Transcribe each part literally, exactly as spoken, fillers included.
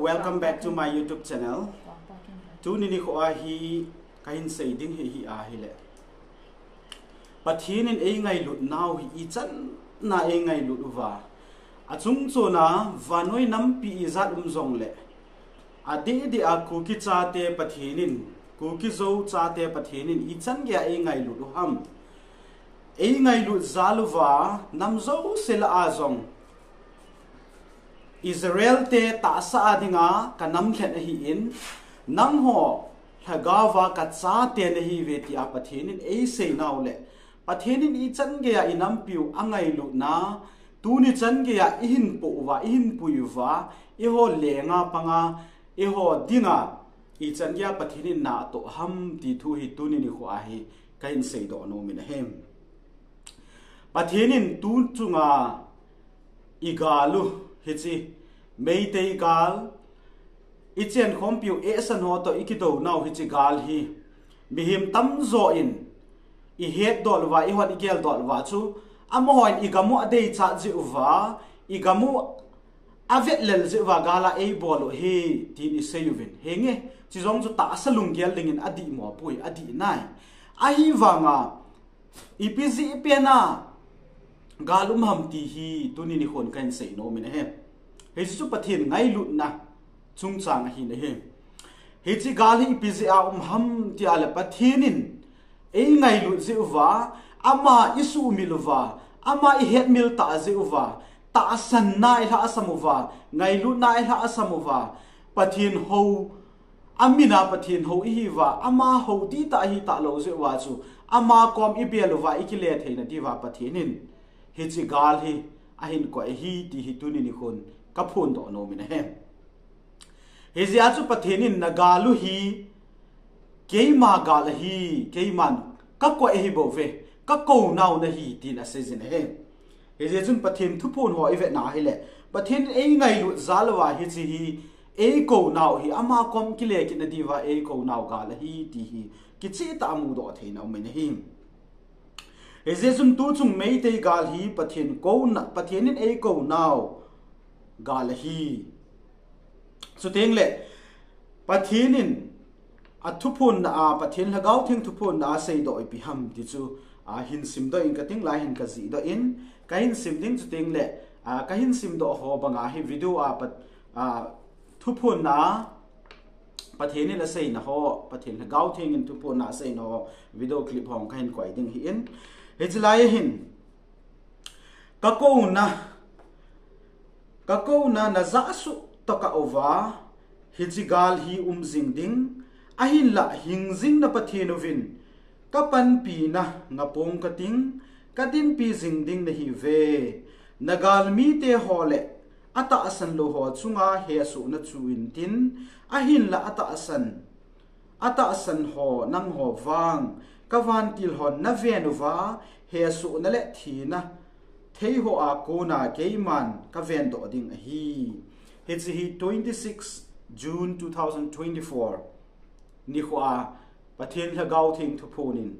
Welcome back to my YouTube channel. Tuni nikho a hi kahin sei ding hi hi ahile, Pathen in eingailut nau hi ichan a eingailut uva, achung chon a vannoi nampi ijat um jongle, adeh deh a Kuki chate Pathen in, Kuki Zo chate Pathen in ichan geiya eingailut u ham? Eingailut jal uva, nam jouse lah a jong Israel te tahsa a dinga kanam lhen ahin, nangho lhagao va kachate nahiuve tia Pathen in eisei nau le, Pathen in ichan geiya inampiu angailutna, tuni chan geiya ihin po uva, ihin pui uva, eiho lenga panga, eiho dinga ichan geiya Pathen in natoh ham ti thu hi tuni nikho a hi kahin seidoh nom in ahi. Pathen in tu chunga igal u, hiche Meitei gal, ichenkhompiu esan ho toh ikidounau hiche gal hi, mihem tamjo in ihetdoh uva, eihon igeldoh uva chu, amahon igam u adeichat jeh uva, igam u avetlel jeh uva gal a eibol u ahi, tin isei uvin. Henge, chujong chu tahsa lunggel dingin adih mo poi, adih nai. Ahivanga, ipi jeh pen a gal um ham ti hi tuni nikhon kahin sei nom in ahi. Hiche chu Pathen ngailutna chungchang ahin ahi. Hiche gal hi ipi jeh a um ham tia le, Pathen in eingailut jeh uva, ama isuhmil uva, ama ihetmil tah jeh uva, tahsanna ilhahsam uva, ngailutna ilhahsam uva, Pathen hou, amin a Pathen hou ihiuva, ama hou dihtah ahitah lou jeh uva chu, ama kom ibel uva ikile theina diuva Pathen in hiche gal hi ahin koi ahi ti hi tuni nikhon kaphondoh nom in ahi. Hijeh a chu Pathen in nagal u hi keima gal ahi, keiman kakoi ahibouve, kakounau nahi, tin aseijin ahi. Hijeh chun Pathen thuphon ho ivetna ahile, Pathen in eingailut jal uva hiche hi eikounau hi, ama kom kile kitna diuva eikounau gal ahi ti hi kichehtah a mudoh theina um in ahi. Hijeh chun tuchung Meitei gal hi Pathen kouna, Pathen in eikounau gal ahi. Chuteng le, Pathen in athuphonna a, Pathen Lhagao Theng thuphonna a seidoh ipi ham ti chu, a, hin simdoh in kating lai hin kajihdoh in, kahin sim ding chuteng le, a, kahin simdoh ho banga hi video a Pat-, a, thuphonna a Pathen in aseina ho, Pathen Lhagao Theng in thuphonna a seina ho video clip ho kahin koi ding ahin. Hiche lai ahin, kakouna, kakouna najah suh tokah uva, hiche gal hi um jing ding, ahinlah hingjing na Pathen uvin, kapanpina ngapong kating, kadinpi jing ding nahiuve. Nagalmite ho le atahsan lou ho chunga hesohna chu intin, ahinlah atahsan, atahsan ho nangho vang, kavantil hon naven uva, hesohna le thina thei ho a kona keiman kavendoh ding ahi. Hiche hi twenty-six June two thousand twenty-four nikho a Pathen Lhagao Theng thuphon in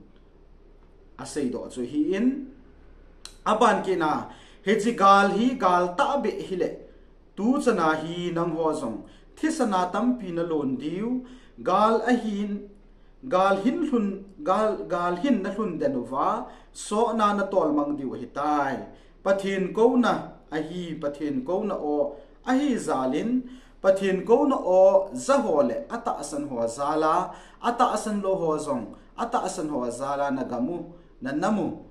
aseidoh chu ahin, aban kit na, hiche gal hi gal tahbeh hile, tuchan a hi nangho jong thisan a tampi nalon diu, gal ahin, gal hin lhun, gal, gal hin nalhun den uva, sohna natolmang diu ahitai. Pathen kouna ahi, Pathen kouna o ahi jal in, Pathen kouna o ja ho le atahsan ho jal a, atahsan lou ho jong atahsan ho jal a nagam u, nanam u,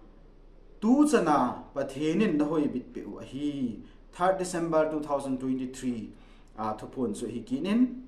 tuchan a Pathen in nahoibit peh u ahi. Third December two thousand twenty-three a thuphon chu ahi kit in,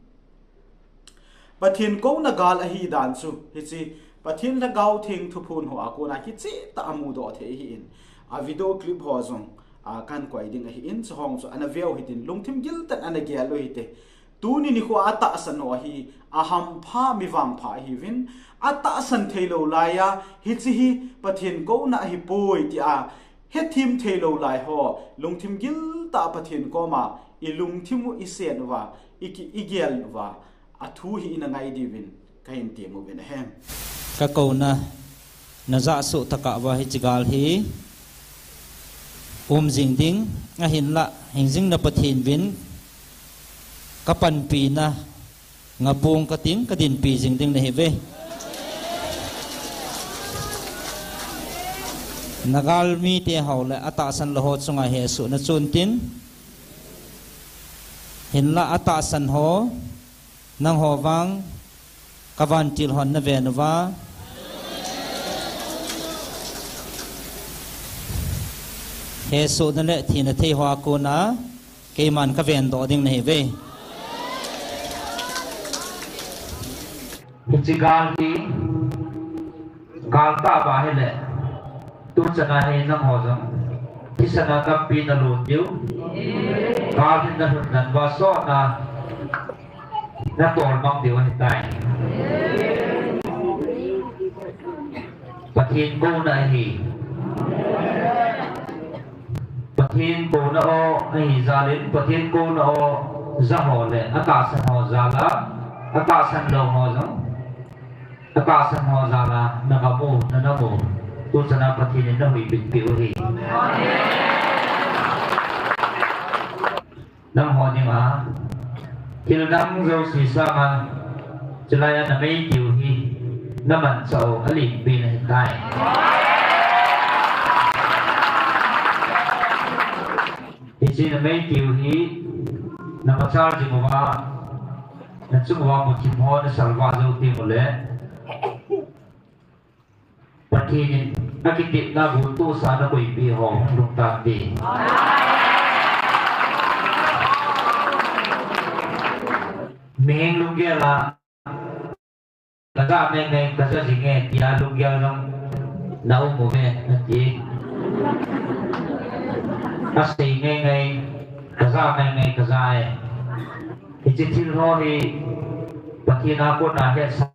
Pathen kouna gal ahi dan chu, hiche Pathen Lhagao Theng thuphon ho a kona kichehtah a mudoh thei ahin, a video clip ho jong, a, kahin koi ding ahin, chuho chu ana veu hitin, lungthim giltah in ana gel u hite. Tuni nikho a atahsan ho hi ahampha, mi vangpha ahiuvin, atahsan theilou lai a, hiche hi Pathen kouna ahipoi tia hethem theilou lai ho, lungthim giltah a Pathen koma ilungthim u isen uva, iki, igel uva, athu hi ina ngai diuvin kahin tem uvin ahi. Kakouna najah suh tokah uva hiche gal hi um jing ding, ahinlah hingjing na Pathen uvin kapanpina ngapung kating kadinpi jing ding nahiuve. Nagalmite ho le atahsan lou ho chunga hesohna chun tin, hinlah atahsan ho, nangho vang kavantil hon naven uva, hesohna le thina thei hoa kona keiman kavendoh ding nahiuve. Hiche gal hi, gal tah ba hile, tuchan a hi nangho jong thisan a tampi nalon diu, gal hi nalhun dan uva sotna natol mang diu ahitai. Pathen kouna ahi. Pathen kouna o ahi jal in, Pathen kouna o ja ho le atahsan ho jal a, atahsan lou ho jong atahsan ho jal a nagamu, nanamu, tuchan a Pathen in nahuhbit peh u ahi. Nangho dinga thil dang jouse sanga chulai a namei tiu hi namanchah u alenpen ahitai. Hiche namei tiu hi namachal jing uva, nachung uva muthim ho nasalvah jou teng ule, Pathen in akitepna guntohsa nakoipeh ho hung lhung tante. Mihem lunggel a, kaja ngai ngai, kaja jinge tia lunggel jong naum uve, nati. Asei ngai ngai, kaja ngai ngai, kaja e. Hiche thil ho hi Pathen a kona hetsa,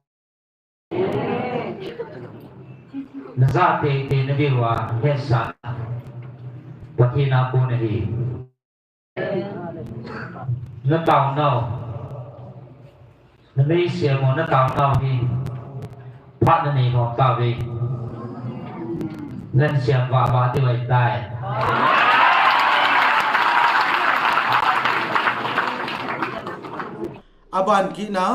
naja teitei nadiuva hetsa Pathen a kon ahi. Nataonau, nameisem u nataonau hi phat nanei lhom tauve. Nansem vahvah diu ahitai. Aban kitna,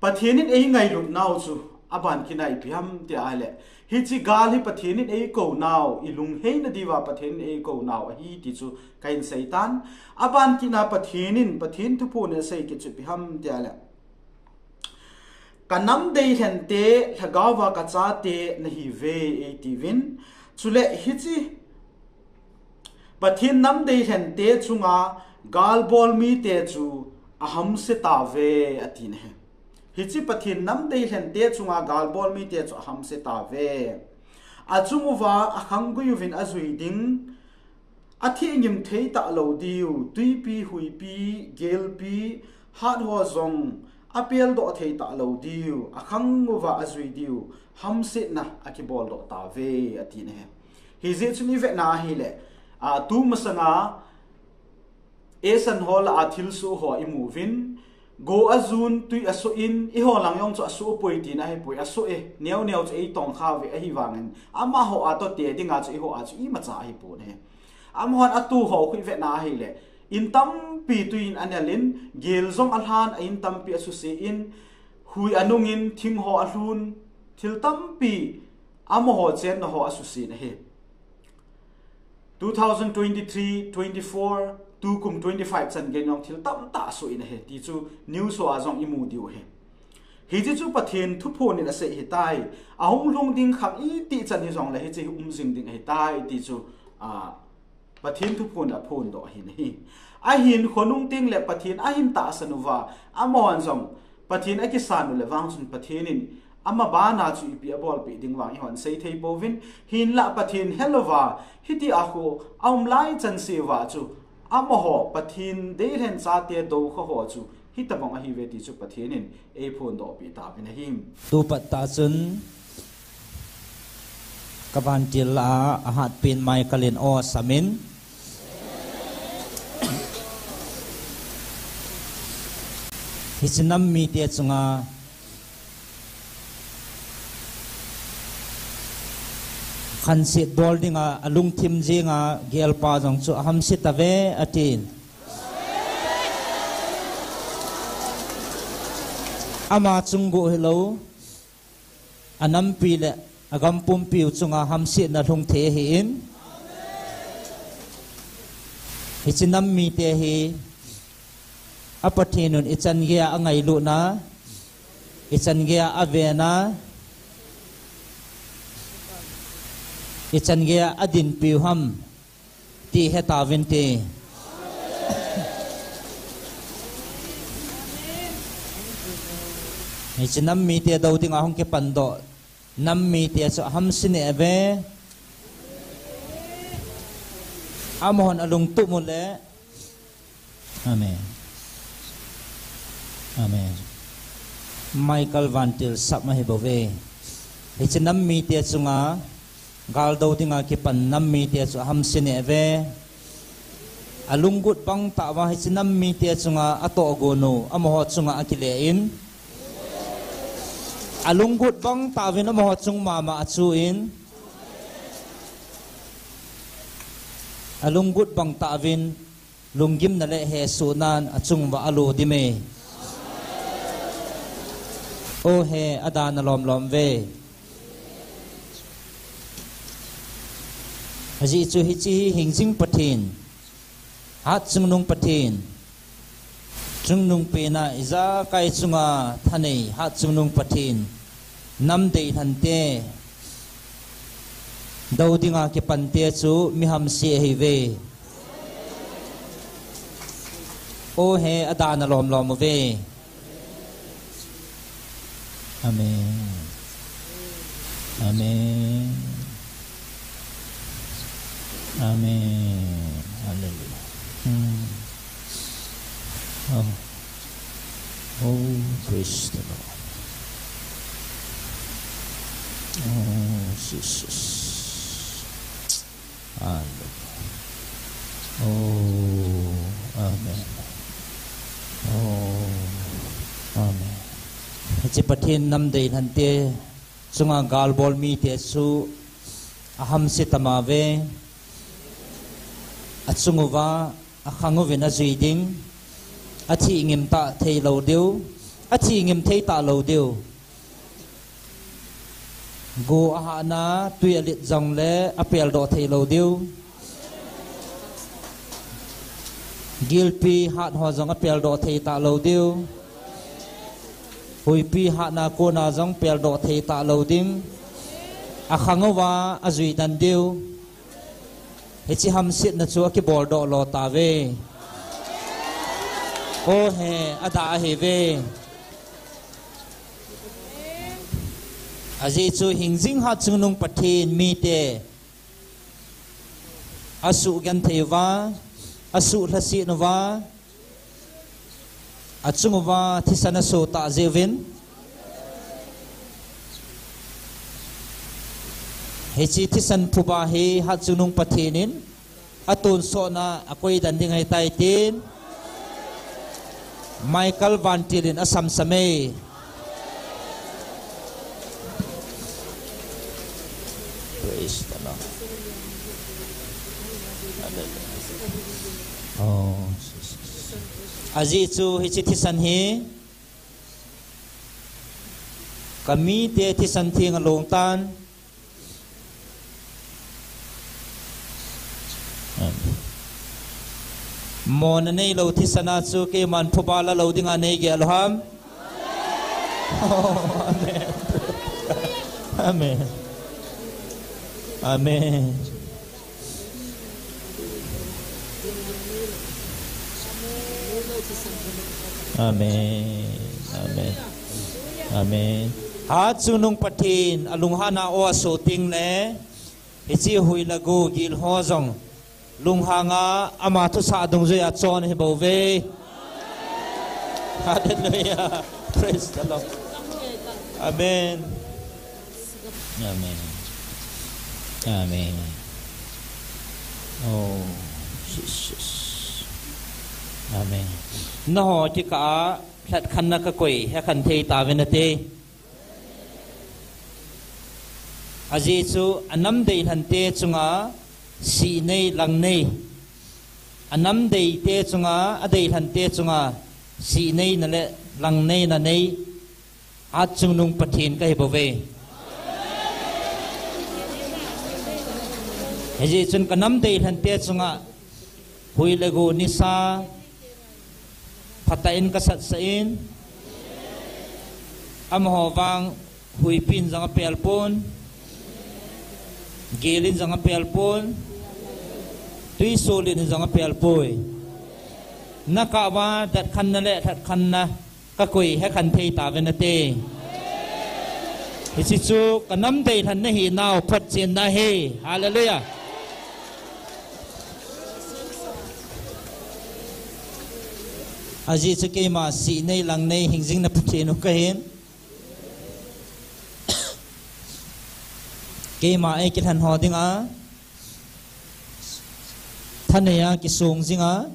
Pathen in eingailut nau chu aban kitna ipi ham tia ahile, hiche gal hi Pathen in eikou nau, ilungheina diuva Pathen in eikou nau ahi ti chu kahin seitan. Aban kitna Pathen in, Pathen thuphon in asei kit chu ipi ham tia ahile, kanam deilhente lhagaova kachate nahiuve eitiuvin. Chule hiche Pathen nam deilhente chunga galbol mite chu ahamse tauve, atin ahi. Hiche Pathen nam deilhente chunga galbol mite chu ahamse tauve. Achung uva akhanggui uvin ajui ding, athengim thei talou diu, twipi, huipi, gelpi, hat ho jong apeldoh thei talou diu, akhang uva ajui diu, hamsetna akiboldoh tauve, atin ahi. Hijeh chun ivetna ahile, a, tumasanga Esan ho lah a thilsoh ho imuvin, go ajun, twi asoh in, eiho lang jong chu asoh poi tina ahipoi, asoh e, neo neo chu eitongkha uve, ahivangin amaho a toh te dinga chu eiho a chu imacha ahipon ahi. Amahon atoh ho khu ivetna ahile, in tampi twi in anel in, gel jong alhan, a in tampi asuse in, hui anung in, thing ho alhun, thil tampi amaho chenna ho asuse in ahi. Two thousand twenty-three, twenty-four, tukum twenty-five chan gei jong thil tamtah asoh in ahi ti chu news ho a jong imu diu ahi. Hiche chu Pathen thuphon in asei ahitai. Ahung lhung ding khang itih chan hijongle hiche hi um jing ding ahitai ti chu, a, Pathen thuphon in aphondoh ahin ahi. Ahin khonung tengle Pathen ahin tahsan uva, amahon jong Pathen akisan u le vang chun Pathen in ama bana chu ipi abolpeh ding vang eihon seithei pouvin, hinlah Pathen helouva hitia khu aum lai chanseh uva chu amaho Pathen deilhen chate doukha ho chu hitobang ahiuve ti chu Pathen in eiphondohpeh tauvin ahi. Tupat tah chun kavantil lah a ahatpen Michael in aw asamin, hiche nam mite chunga khanset bol dinga alungthim jenga gelpa jong chu ahamse tauve atin. ama chung go hilou, anampi le agam pumpiu chunga hamsetna lhung thei ahin, hiche nam mite hi a Pathen un ichan geiya angailutna, ichan geiya avena, ichan geiya adinpiu ham ti hetauvinte. Hiche nam mite dou dinga hung kipandoh nam mite chu ahamse neh uve. Amahon alungtup uleh. Amen. Amen. Michael Vantil sap ma hibouve. Hiche nam mite chunga gal dou dinga kipan nam mite chu ahamse neh uve. Alunggut bang tah uva hiche nam mite chunga atohgon u amaho chunga akile in, alunggut bang tah uvin amaho chung mama achu in, alunggut bang tah uvin lunggimna le hesohnan achung uva alo dime. O he, adana lomlom uve. Ajeh chu hiche hi hingjing Pathen, hat chungnung Pathen, chungnung pena ijakai chunga thanei hat chungnung Pathen, nam deilhante dou dinga kipante chu mi hamse ahiuve. O he, adana lomlom uve. Amen. Amen. Amen. Hallelujah. Hmm. Oh. Oh, praise the Lord. Oh, Jesus. Hallelujah. Oh, amen. Oh, amen. Hiche Pathen nam deilhante chunga galbol mite chu ahamse tamauve. Achung uva akhang uvin ajui ding. Athingim ta thei lou diu. Athingim thei talou diu. Go ahahna tui alet jongle apeldoh thei lou diu. Gilpi hat ho jong apeldoh thei talou diu. Huipi hatna kona jong peldoh thei talou ding. Akhang uva ajui den diu. Hiche hamsetna chu akibol doh lou tauve. O he, adah ahiuve. Ajeh chu hingjing hat chungnung Pathen mite asuh genthei uva, asuh lhaset uva, achung uva thisan aso tah jeh uvin, hiche thisan phuba hi hat chungnung Pathen in atonsotna akoi den ding ahitai tin Michael Vantil in asamsam e. Praise the Lord. Hallelujah. Oh, Jesus. Ajeh chu hiche thisan hi kamite thisan theng along tan. Mona neilou thisan a chu keiman phuba la lou dinga nei gel u ham? Oh, amen. Amen. Amen. Amen. Amen. Amen. Hat chungnung Pathen alunghanna o aso teng le, hiche hui le go gil ho jong lunghanga ama thusah dungjuiya chon ahibouve. Hallelujah. Praise the Lord. Amen. Amen. Amen. Oh, Jesus. Amen. Nangho kikah a lhatkhenna kakoi, hekhen thei tauvin nate. Ajeh chu anam deilhante chunga sih nei, lang nei. Anam deite chunga, adeilhante chunga sih neina le lang neina nei. Atchungnung Pathen kahi bouve. Hijeh chun kanam deilhen te chunga hui le go nisa phatah in kasatsah in, amaho vang huipi in jong apel pon, gel in jong apel pon, tui sulin in jong apel poi. Nakah uva datkhanna le lhatkhanna kakoi hekhen thei tauve nate. Hiche chu kanam deilhen nahi nau photchenna ahi. Hallelujah. Ajeh chu keima sih nei lang nei hingjing na Pathen u kahin. Keima eikilhen ho dinga, thanei a kisong jinga,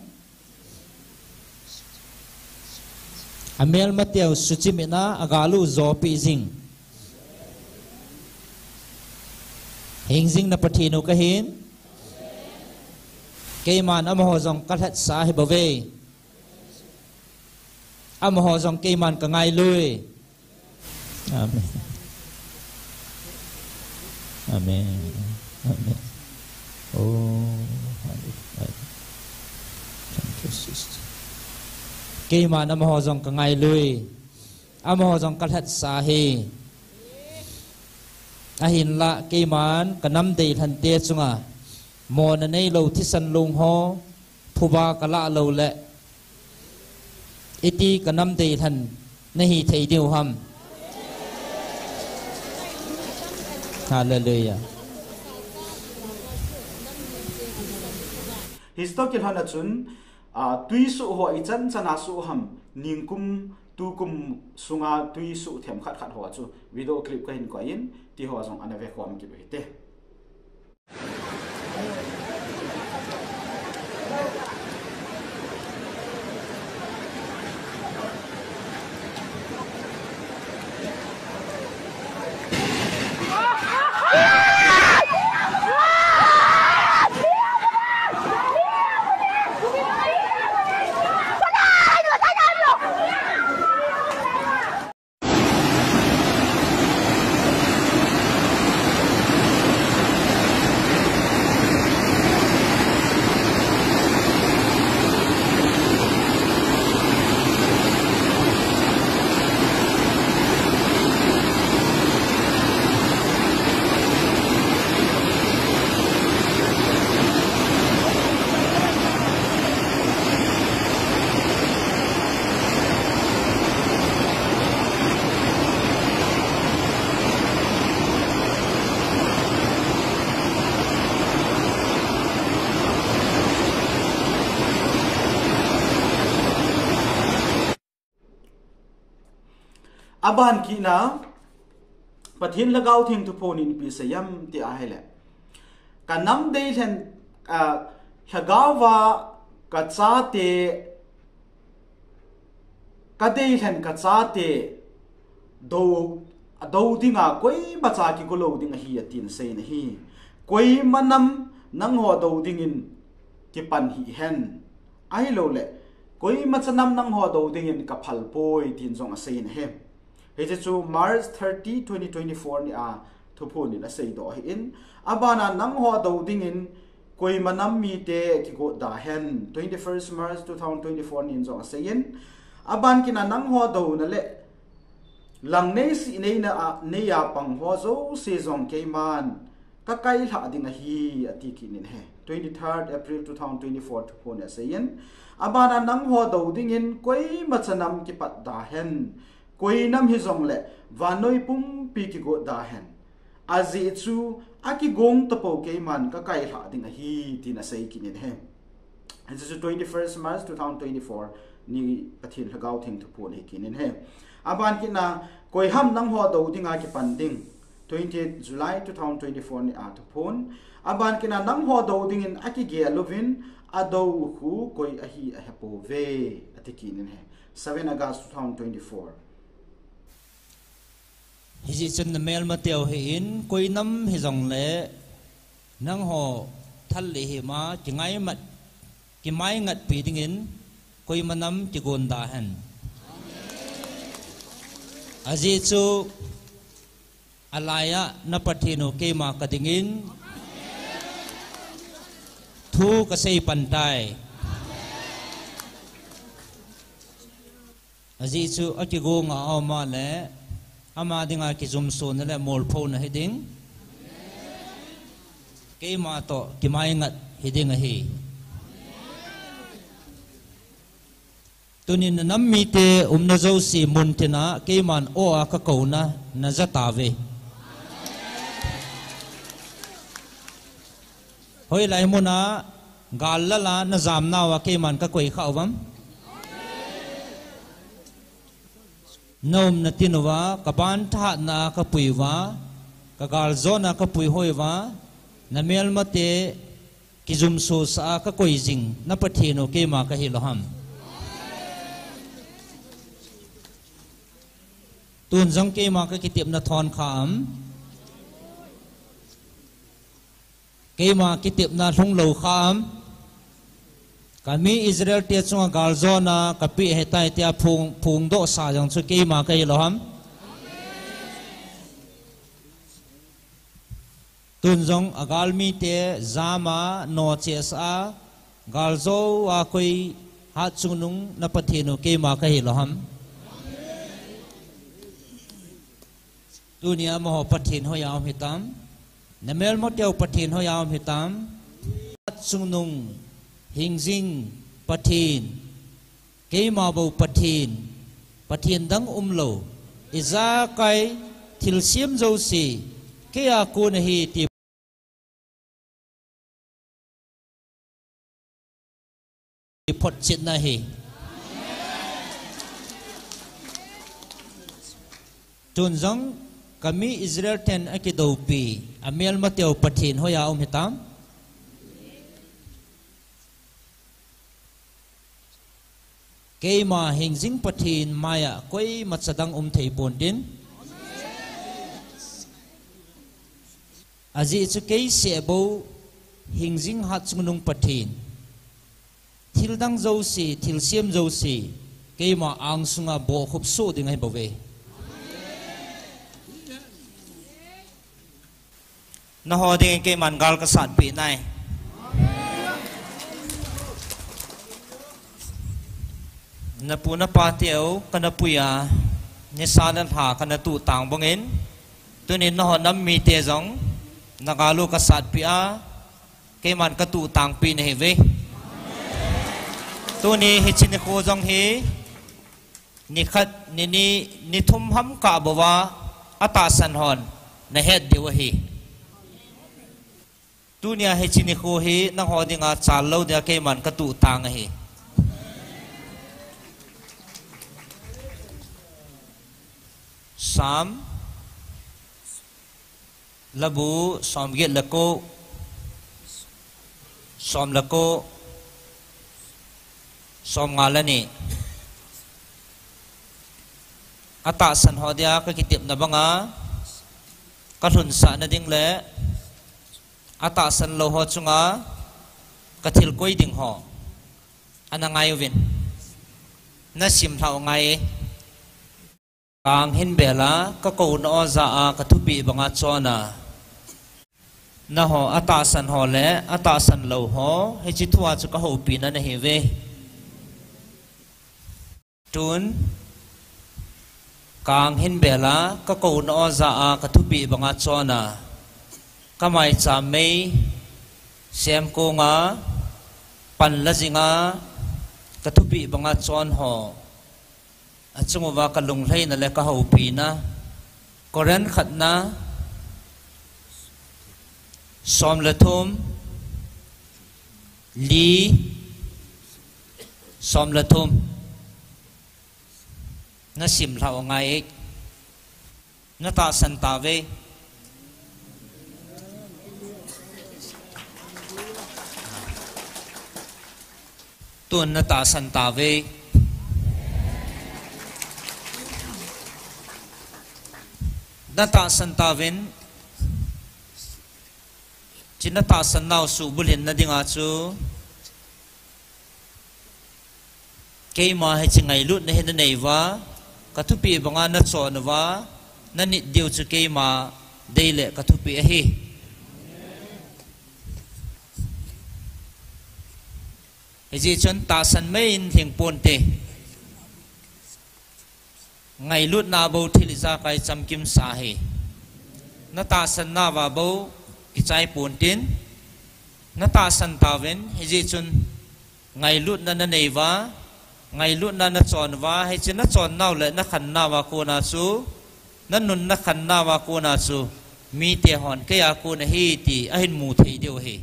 amelmateu suchim in a, agal u jopi jing, hingjing na Pathen u kahin. Keiman amaho jong kalhatsa hi bouve. Amaho jong keiman kangailui. Amen. Amen. Amen. Oh, hallelujah. Thank you, sister. Keiman amaho jong kangailui. Amaho jong kalhatsa hi. Ahinlah keiman kanam deilhen te chunga mona neilou thisan lung ho, phuba kalah lou le, iti kanam deilhen nahi thei diu ham? Hallelujah. Histoh kilhon a chun, ah, tui suh ho ichan chan a suh ham, ningkum, tukum sunga tui suh themkhat khat ho chu video clip kahin koi in, ti ho jong ana vekhom kit u hite. Aban kit na, Pathen Lhagao Theng thuphon in ipi asei em ti ahile, kanam deilhen, ah, lhagao va kachate, kadeilhen kachate dou, adou dinga koimacha kigo lou ding ahi, atin asei in ahi. Koima nam nangho dou dingin kipan hih hen. Ahilouleh, koimacha nam nangho dou dingin kaphal poi, tin jong asei in ahi. Hiche chu March thirty, twenty twenty-four ni a thuphon in aseidoh ahin. Abana nangho dou dingin koima nam mite kigot da hen, twenty-first March two thousand twenty-four nin jong asei in. Aban kit na nangho douna le lang nei sih neina a, nei a pang ho jouse jong keiman kakailhah ding ahi, ati kit in ahi. Twenty-third April two thousand twenty-four thuphon in asei in. Abana nangho dou dingin koimacha nam kipat da hen, koi nam hijongle vannoi pumpi kigot da hen. Ajeh chu akigong tapou keiman kakailhah ding ahi, tin asei kit in ahi. Hiche chu twenty-first March two thousand twenty-four ni Pathen Lhagao Theng thuphon ahi kit in ahi. Aban kit na, koi ham nangho dou dinga kipan ding, twentieth July two thousand twenty-four ni a thuphon. Aban kit na, nangho dou dingin akigel uvin, adou u khu koi ahi ahepouve, ati kit in ahi. Seven August two thousand twenty-four. Hijeh chun namelmateu hin, koi nam hijongle, nangho thal le hima kingai mat, kimai ngatpi dingin, koima nam kigon da hen. Ajeh chu alaiya na Pathen u keima kadingin thu kasei pantai. Ajeh chu akigonga auma le ama dinga kijumsona le molphona hiding, keima toh kimaingat hiding ahi. Tunin na nam mite umna jouse muntina keiman o a kakouna najatauve. Hoilai muna gal lala najamnauva keiman kakoi khauvam? Naumna tinuva kaban thahatna a kapuiuva, kagaljona kapuihoiuva, namelmate kijumsosa a kakoi jing na Pathen u keima kahi louham? Tun jong keima kakitepna thon kham? Keima kitepna lhunglou kham? Kami Israel te chunga galjona kapeh ahitai tia phongdohsa jong chu keima kahi louham? Tun jong agalmite jama nochesa a galjou a koi hatchungnung na Pathen u keima kahi louham? Tunia amaho Pathen hoiya um hitam? Namelmateu Pathen hoiya um hitam? Hatchungnung, hingjing Pathen, keima bou Pathen, Pathen dang umlou, ijakai thilsem jouse keiya kon ahi ti photchetna ahi. Tun jong kami Israel ten akidoupi amelmateu Pathen hoiya um hitam? Keima hingjing Pathen maiya koimacha dang um thei pontin, ajeh chu keiseh bou hingjing hatchungnung Pathen, thildang jouse, thilsem jouse keima angsunga bohkhup soh ding ahibouve. Nangho dingin keiman gal kasatpeh nai. Napu napateu kanapui a, nisa le lha kanatuh tang bangin, tunin nangho nam mite jong nagal u kasatpeh a, keiman katuh tangpeh nahiuve. Tuni hiche nikho jong hi nikhat, nini, nithum ham kah bouva atahsan hon nahet diu ahi. Tunia hiche nikho hi nangho dinga chal lou dinga keiman katuh tang ahi. Sam, labu somget le ko, som le ko, somnga le ni. Atahsan ho dia kakitepna banga kalhunsahna ding le atahsan lou ho chunga kathilkoi ding ho ana ngaiuvin, nasimlhah u ngai e. Kang hin bela kakouna o jah a kathupeh banga chona, nangho atahsan ho le atahsan lou ho hiche thua chu kahoupina nahiuve. Tun, kang hin bela kakouna o jah a kathupeh banga chona, kamaicham mei semkonga panla jinga kathupeh banga chon ho achunguva kalunglhaina le kahoupina, Corinth khatna, som le thum, li, som le thum. Nasimlhah u ngai e. Natahsan tauve. Tun natahsan tauve. Natahsan tauvin, hiche natahsan nau suhbulhinna dinga chu keima hiche ngailutna hi naneiuva, Ka thupi banga na chon uva, na nit diu chu keima dei le ka thupi ahi. Hijeh chun tahsan mai in lhing ponte. Ngailutna bou thil ijakai chamkim sa hi. Na tahsan nauva bou kichai pontin. Na tahsan tauvin, hijeh chun ngailutna na nei uva, ngailutna na chon uva, hiche na chon nau le na khan nauva kona chu, na nun na khan nauva kona chu, mite hon kei a kon ahi ti ahin mu thei diu ahi.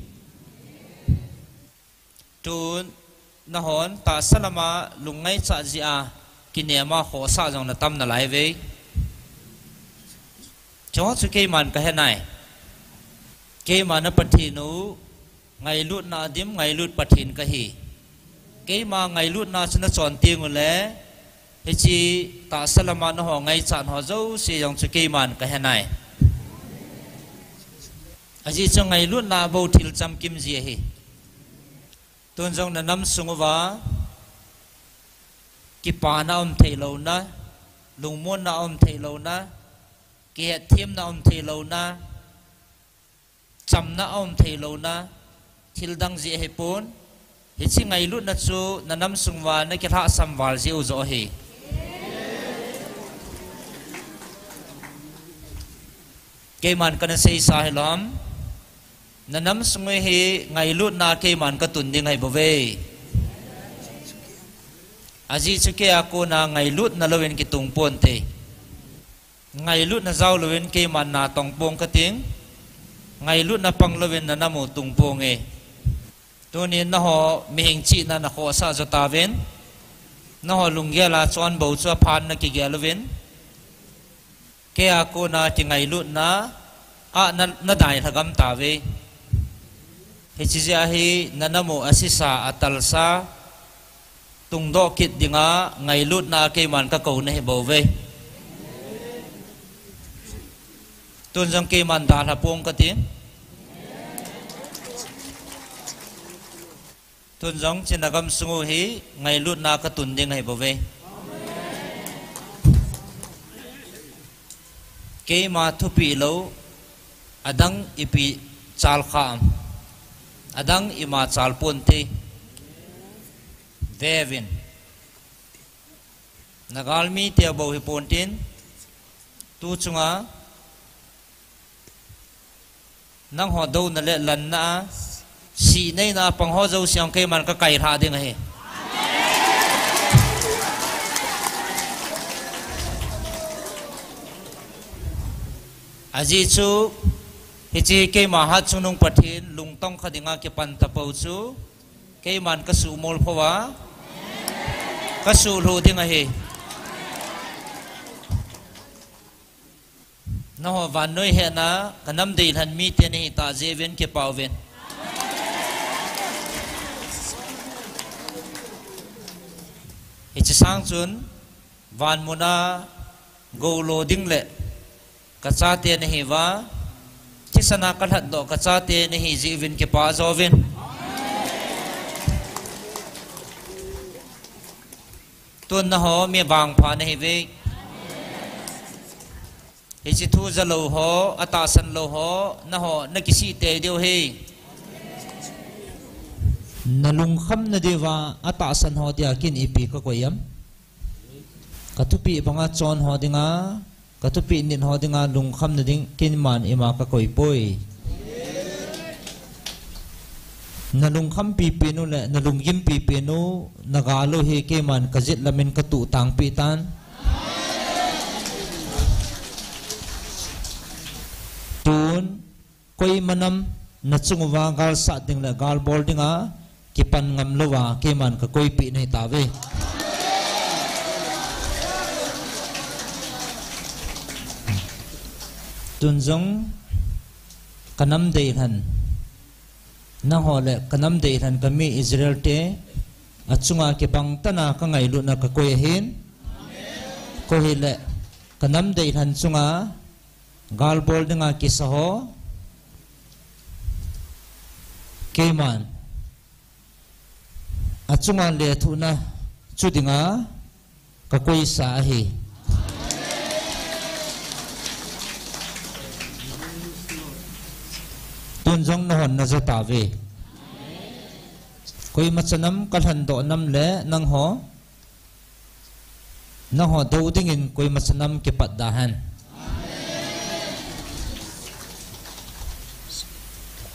Tun, nahon tahsa lama lungngaichat jeh a kinema khohsah jong na tam nalai uve. Chuho chu keiman ka he nai. Keima na Pathen u, ngailutna dim, ngailut Pathen kahi. Keima ngailutna chu na chon teng ule, hiche tahsa lama naho ngaichat ho jouse jong chu keiman ka he nai. Ajeh chu ngailutna bou thil chamkim ji ahi. Tun jong na nam sung uva, kipana um thei louna, lungmonna um thei louna, kihetthemna um thei louna, chamna um thei louna, thil dang ji ahi pon, hiche ngailutna chu na nam sung uva na kilhahsam val ji u joh ahi. Keiman kana seisa hilou ham. Na nam sung u hi ngailutna keiman ka tun ding ahi bouve. Ajeh chu kei a kona ngailutna louvin kitung ponte. Ngailutna jao louvin keiman na tong pong kating. Ngailutna pang louvin na nam u tung ponge. Tunin naho mihing chihna na khohsah jo tauvin. Naho lunggel a chon bou chu aphan na kigel uvin. Kei a kona kingailutna a na, na dailha gam tauve. Hiche jeh a hi na nam u asisa, atalsa, tungdoh kit dinga ngailutna keiman ka kou nahi bouve. Tun jong keiman dalha pong kating. Tun jong hiche na gamsung u hi ngailutna ka tun ding ahi bouve. Keima thupeh lou, adang ipi chal kha am? Adang ima chal ponte. Veuvin. Na galmi te bou hi pontin, tu chunga nangho douna le lanna a, sihneina a pang ho jouse jong keiman ka kailhah ding ahi. Ajeh chu, hiche keima hatchungnung Pathen lungtong kha dinga kipan tapou chu, keiman ka suhmol pho a, ka suhlhuh ding ahi. Nangho vannoi hena, ka nam deilhen mite nahi tah jeh uvin kipah uvin. Hiche sang chun, vanmuna goulo ding le ka chate nahiuva, thisan a ka lhatdoh ka chate nahi jeh uvin kipah jouvin. Tun nangho mi vangpha nahiuve. Hiche thu jalou ho, atahsan lou ho, nangho na kisih tei diu ahi. Na lungkham nadiuva, atahsan ho dia kin ipi ka koi am? Ka thupeh banga chon ho dinga, ka thupeh nit ho dinga lungkham nading keiman ima ka koi poi. Na lungkham pipen u le na lunggim pipen u, na gal u hi keiman ka jet lamin ka tuhtang peh tan. Tun, koima nam na chung uva gal sat ding le gal bol dinga kipan ngam louva keiman ka koipeh nahi tauve. Tun jong ka nam deilhen, nangho le ka nam deilhen ka mi Israel te achunga kibang tah a ka ngailutna ka koi ahin. Koi hile ka nam deilhen chunga gal bol dinga kisa ho, keiman achunga lethuhna chu dinga ka koisa ahi. Tun jong nahon naja tauve. Koima chanam kalhan doh nam le nangho, nangho dou dingin koima chanam kipat da hen.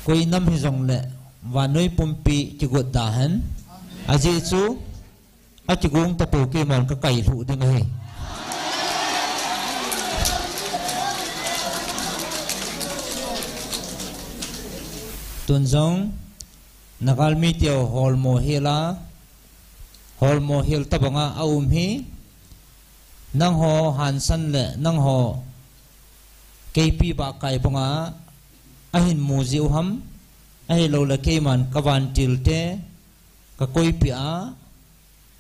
Koi nam hijongle vannoi pumpi kigot da hen. Ajeh chu akigong tapou keiman kakai lhuh ding ahi. Tun jong nagalmi teu holmo hel a, holmo hel tabanga aum hi, nangho hansan le nangho keipi bahkai banga ahin mu jiu ham, ahiloule keiman kavantil te kakoipi a,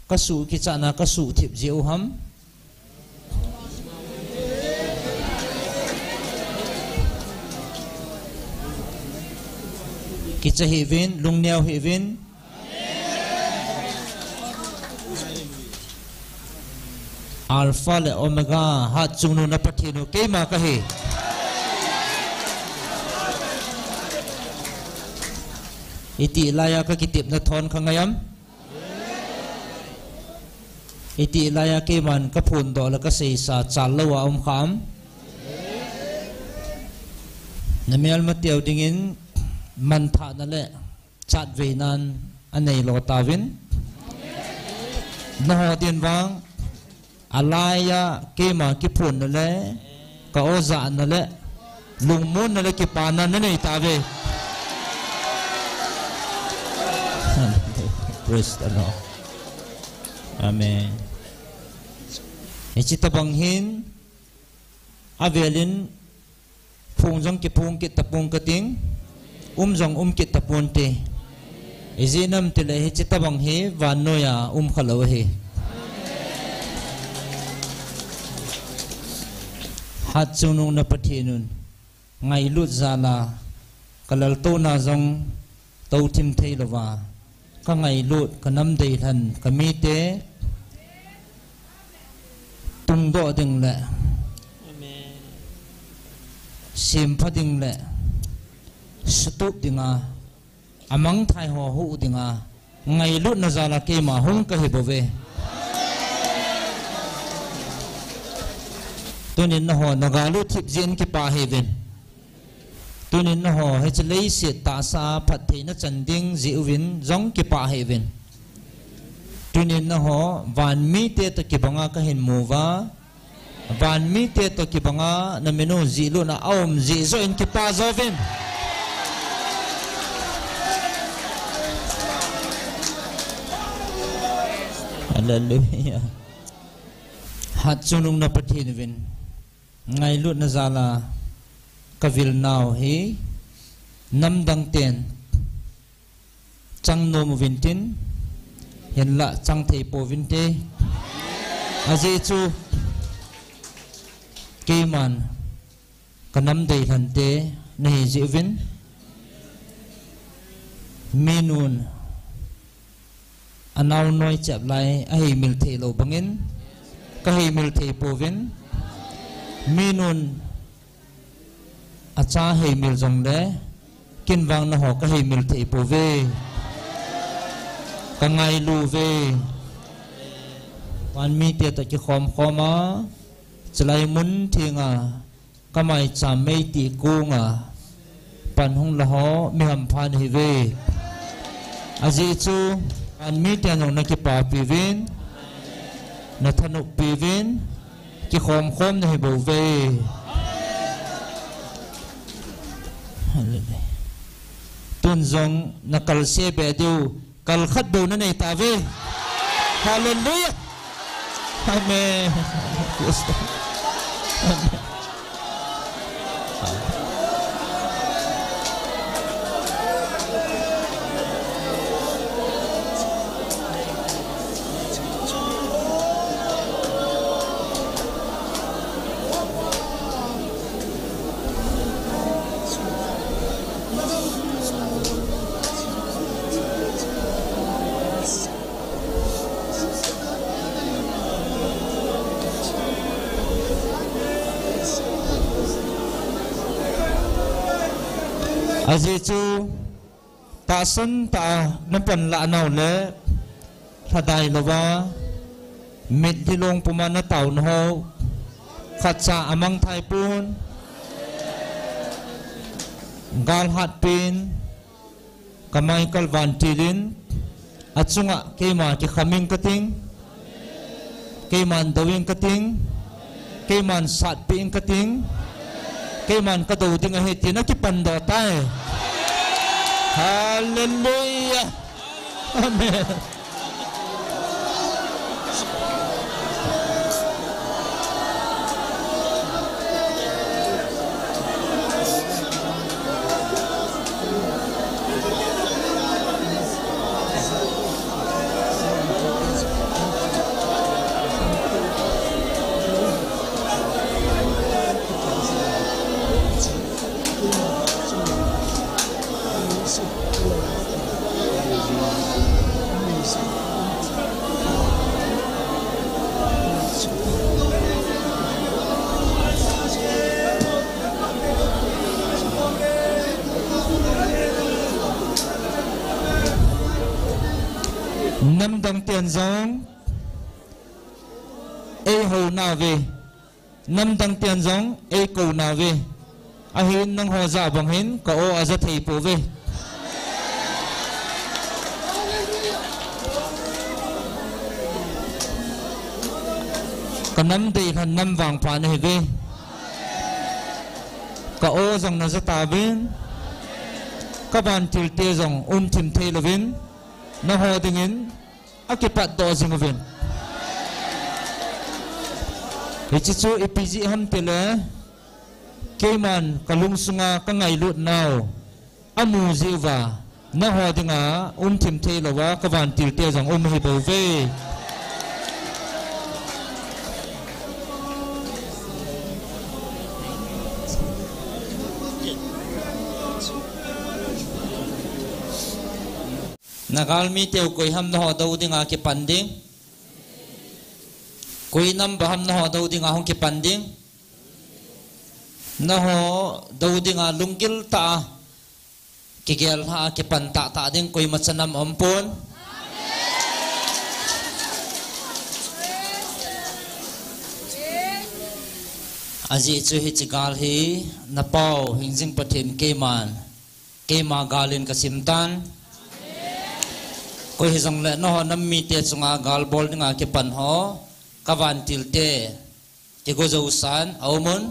kasuh kichatna kasuh thip jiu ham. Kicha hih uvin, lungneo hih uvin. Alpha le Omega, hatchungnung na Pathen u keima kahi. Itih laiya kakitepna thon khangai am? Itih laiya keiman kaphondoh le kaseisa chal louva um kha am? Namelmateu dingin manthahna le chatveinan anei lo tauvin. Naho din vang, alaiya keima kiphonna le, ka-ojahna le, lungmonna le kipana nanei tauve. Praise the Lord. Amen. Hiche tobang hin, avelin, phung jong kiphung kit tapong kating, um jong um kit taponte. Ijeh inem itile hiche tobang hi vannoiya um khalou ahi. Hatchungnung na Pathen un ngailut jal a, kalaltouna jong touthim theilouva, kangailut, kanamdeilhen, kamite tungdoh ding le, sempha ding le, sutup dinga, amangthai ho huh dinga, ngailutna jal a keima hung kahibouve. Tunin nangho nagal u thip jeh in kipah hih uvin. Tunin nangho hiche leiset tahsa a phattheina chan ding jeh uvin jong kipah hih uvin. Tunin nangho vanmite toh kibanga kahin mu uva, vanmite toh kibanga namin u jihlutna aum jeh joh in kipah jouvin. Hallelujah. Hatchungnung na Pathen uvin ngailutna jal a kavilnau hi namdang ten chang nom uvin tin, hinlah chang thei pouvinte. Ajeh chu keiman kanamdeilhente nahi jeh uvin, minun anaonoi chep lai aheimil theilou bangin kaheimil thei pouvin, minun acha heimil jongle ken vang nangho kaheimil thei pouve. Kangailu uve. Vanmite toh kikhom khom a, chulai mun thenga kamaicham meitih konga pan hung laho mi hampha nahiuve. Ajeh chu vanmiten jong nakipapi uvin, nathanoppi uvin, kikhom khom nahibouve. Tun jong nakalse be diu kal khat bou nanei tauve. Hallelujah. Amen. Yes. Amen. Ajeh chu tahsan tah a napan lah nau le lhadai louva, mitlhi long puma natao nau ho, khatcha amang thei pon, gal hatpen, ka Michael Vantil in, achunga keima kikham ing kating, keiman dou ing kating, keiman satpi ing kating, keiman kadou ding ahi tin akipan doh tai. Hallelujah. Amen. Namdang ten jong eihou nauve. Namdang ten jong eikou nauve. Ahin nangho jah bang hin ka aw aja thei pouve. Ka nam deilhen nam vangpha nahiuve. Ka aw jong naja tauvin, ka vantil te jong umthim thei louvin, nangho dingin akipatdoh jing uvin. Hiche chu ipi jeh ham tile, keiman ka lungsunga ka ngailut nau amu jeh uva, nangho dinga umthim thei louva ka vantil te jong um ahi bouve. Na galmi teu koi ham nangho dou dinga kipan ding? Koi nam ba ham nangho dou dinga hung kipan ding? Nangho dou dinga lunggil tah a kigel lha a kipan tahtah ding koima cha nam aum pon. Ajeh chu hiche gal hi na Pau Hingjing Pathen keiman, keima gal in ka sim tan. Koi hijongle nangho nam mite chunga gal bol dinga kipan ho, ka vantil te, kigo jousan aum un.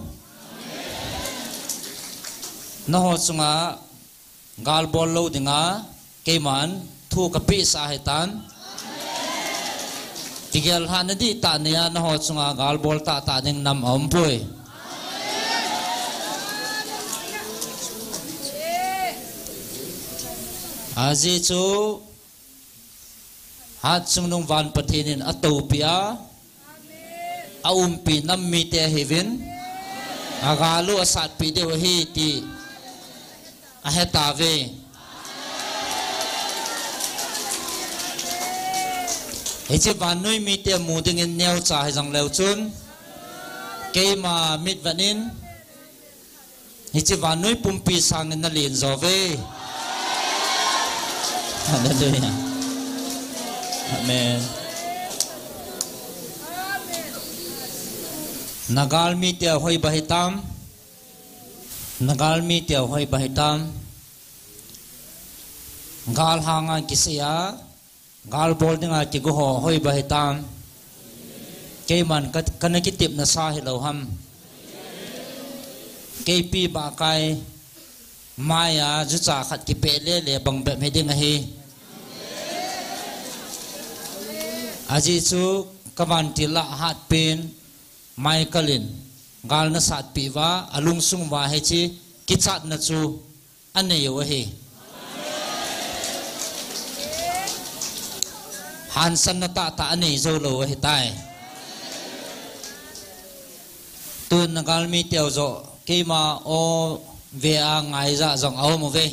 Nangho chunga gal bol lou dinga keiman thu ka pehsah ahi tan. Kigel lhahna dihtah nei a nangho chunga gal bol tahtah ding nam aum poi. Ajeh chu Hatchungnung Van Pathen in atoupi a, aumpi nam mite ahiuvin, agal u asatpi diu ahi ti ahetauve. Hiche vannoi mite mu dingin neocha hijongleu chun, keima mitvet in, hiche vannoi pumpi sangin nalen jouve. Hallelujah. Amen. Na galmi teu hoi ba hitam. Na galmi teu hoi ba hitam. Gal hanga kisei a, gal bol dinga kigo ho hoi ba hitam. Keiman ka, kana kitepna sa hilou ham. Keipi ba kai mai a jucha khat kipeh lele bang bep hiding ahi. Ajeh chu ka vantil a hatpen Michael in gal nasatpi uva, alungsung uva hiche kichatna chu anei u ahi. Hansanna tahtah anei joulou ahitai. Tun na galmi teu joh keima o ve a ngaija jong aum uve.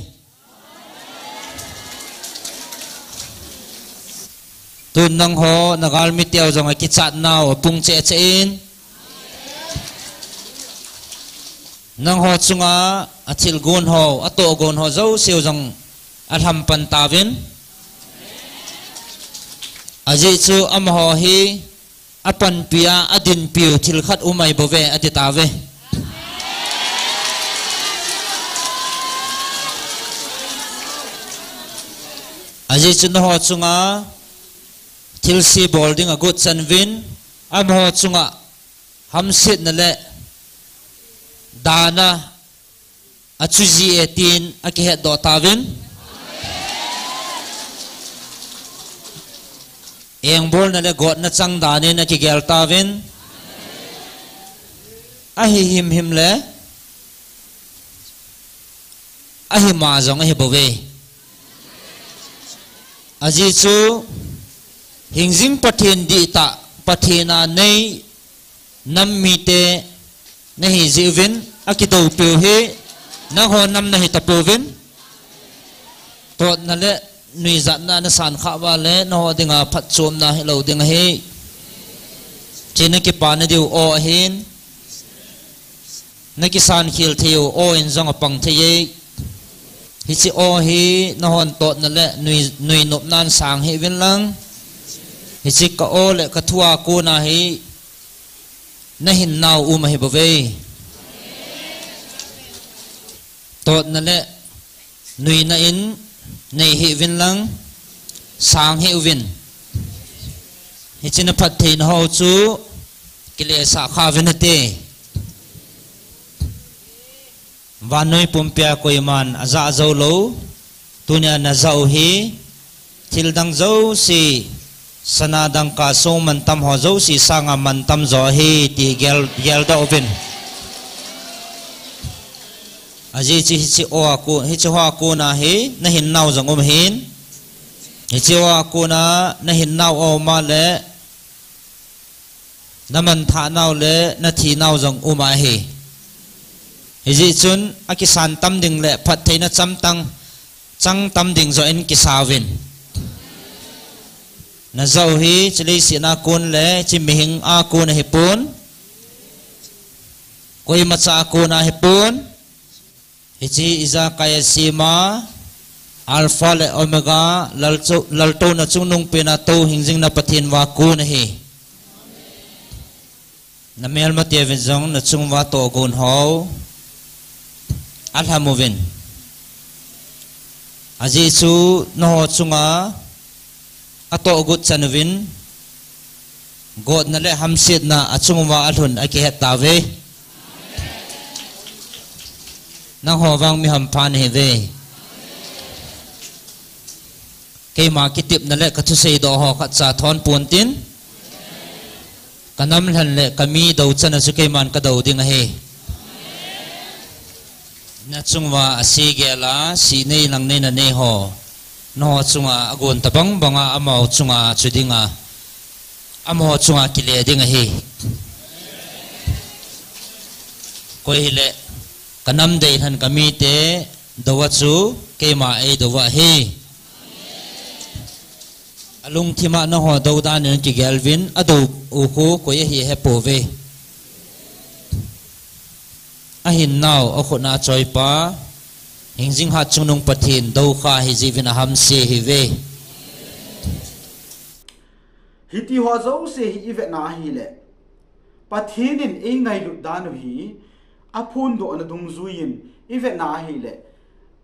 Tun nangho na galmi teu jong akichatnau apung cheh cheh in. Nangho chunga athilgon ho, atohgon ho jouse u jong alhampan tauvin. Ajeh chu amaho hi apanpia, adinpiu thil khat um ahi bouve, ati tauve. Ajeh chu nangho chunga thilse bol ding agot chan uvin, amaho chunga hamsetna le dana achu jie tin akihetdoh tauvin. Engbolna le gotna chang danin akigel tauvin. Ahi himhim le, ahima jong ahi bouve. Ajeh chu, hingjing Pathen dihtah, Pathen a nei nam mite nahi jeh uvin, akidoupiu hi nangho nam nahi tapouvin. Totna le nuijatna nasan khah uva le, nangho dinga phatchomna hilou ding ahi. Hiche nakipana diu aw ahin, nakisan khel theiu aw in jong apang thei e. Hiche aw hi nahon totna le nui, nuinopnan sang hih uvin lang. Hiche ka aw le ka thu a kona hi nahinnau um ahi bouve. Totna le nuina in nei hih uvin lang, sang hih uvin. Hiche na phattheina ho chu kilesah kha uvin ate. Vannoi pumpia koiman ajah jou lou, tunia najah u hi thildang jouse, sana dangka song mantam ho jouse sanga mantam jo ahi ti gel, geldoh uvin. Ajeh chu hiche aw a kon, hiche hoa kona hi nahinnau jong um ahin. Hiche hoa kona nahinnau aw ma le, namanthah nau le nathinau jong um ahi. Hijeh chun akisan tam ding le phattheina chang tam, chang tam ding joh in kisa uvin. Najah u hi hiche leiset a kon le hiche mihem a kon ahipon, koimacha a kon ahipon, hiche ijakai a sem a, Alpha le Omega, laltou, laltouna chungnung pena tou hingjing na Pathen uva kon ahi. Namelmate uvin jong nachung uva tohgon ho alham uvin. Ajeh chu nangho chunga atohgot chan uvin, gotna le hamsetna achung uva alhun akihet tauve. Nangho vang mi hampha nahiuve. Keima kitepna le kathusei doh ho khatcha thon pontin, kanam lhen le kami dou chan a chu keiman kadou ding ahi. Nachung uva ase gel a, sih nei lang nei nanei ho, nangho chunga agon tabang banga amaho chunga chu dinga, amaho chunga kile ding ahi. Koi hile, kanam dei lhen kamite dou a chu keima eidou ahi. Alungthim a nangho dou dan in kigel uvin, adou u khu koi ahi hepouve. Ahinnau, akhut a choipa, hingjing hat chungnung Pathen doukha hijeh uvin ahamse ahiuve. Hiti ho jouse hi ivetna ahile, Pathen in eingailut dan u hi, aphondohna dungjuiyin ivetna ahile,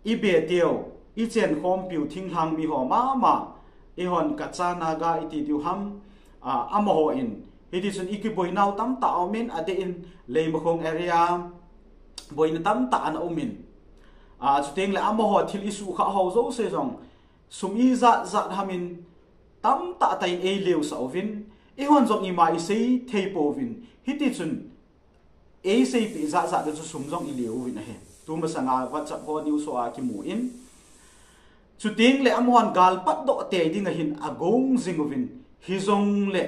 ibeteu, ichenkhompiu thinglhang miho mama, eihon Kacha Naga iti diu ham, a, amaho in, hitichun ikiboinau tamtah aumin, adeh in Leimakhong area, boina tamtah ana umin. A, chutengle amaho thil isuhkhah ho jouse jong, sum ijat jat hamin, tamtah tah in eileusah uvin, eihon jong ima isei theipouvin, hitichun eiseipeh jat jat a chu sum jong ileu uvin ahi. Tumasanga WhatsApp ho news ho a kimu in, chutengle amahon gal patdoh tei ding ahin agong jing uvin, hijongle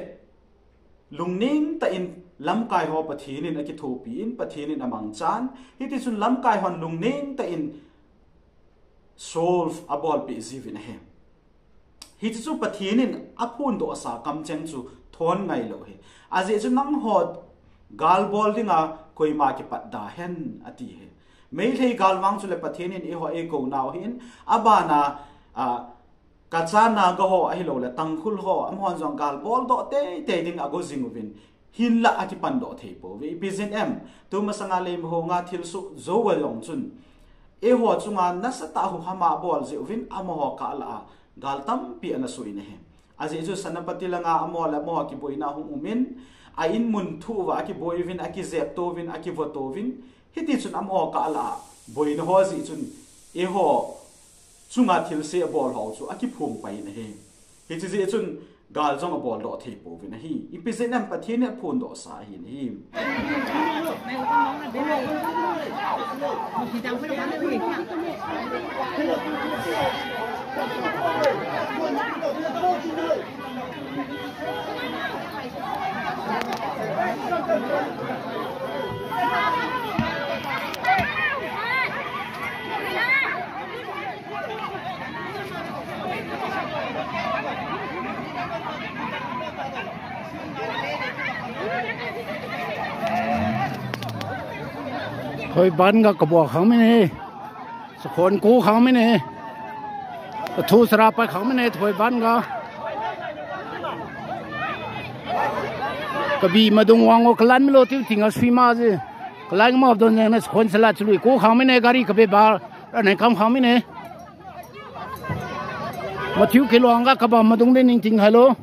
lungneng tah in lamkai ho Pathen in akithopi in, Pathen in amangchan, hitichun lamkai hon lungneng tah in solve abolpeh jiuvin ahi. Hiche chu Pathen in aphondohsa kamcheng chu thon ngailou ahi. Ajeh chu nangho gal bol dinga koima kipat da hen ati hi. Meitei gal vang chule Pathen in eiho eikou nau ahin, abana, a, Kacha Naga ho ahilou le Tangkhul ho, amahon jong gal boldoh teitei ding ago jing uvin, hinlah akipandoh thei pouve. Ipi jeh em, tumasanga Leimakhong a thilsoh jou a jong chun, eiho chunga nasatah a huhham a abol jeh uvin, amaho kah lah a gal tampi ana soh in ahi. Ajeh chu Senapati langa amaho le amaho kiboina hung umin, a in mun thuh uva akiboi uvin, akijep to uvin, akivo to uvin, hiti chun amaho kah lah a boina ho jeh chun, eiho chunga thilse abol ho chu akiphong pai in ahi. Hiche jeh chun gal jong aboldoh thei pouvin ahi. Ipi jeh em, Pathen in aphondoh sa ahin ahi. Thoi ban ga kabol khang min e. Sakhon ko khang min e. Kathu sara pai khang min e, thoi ban ga. Kabi madung vang o kalan milo tiu ting a sui ma ji. Kalan ma don jeng na sakhon sala chui ko khang min e, gari kabe ba. Ra nei kam khang min e. Mathiu kilo anga kaba madung de ning ting halo.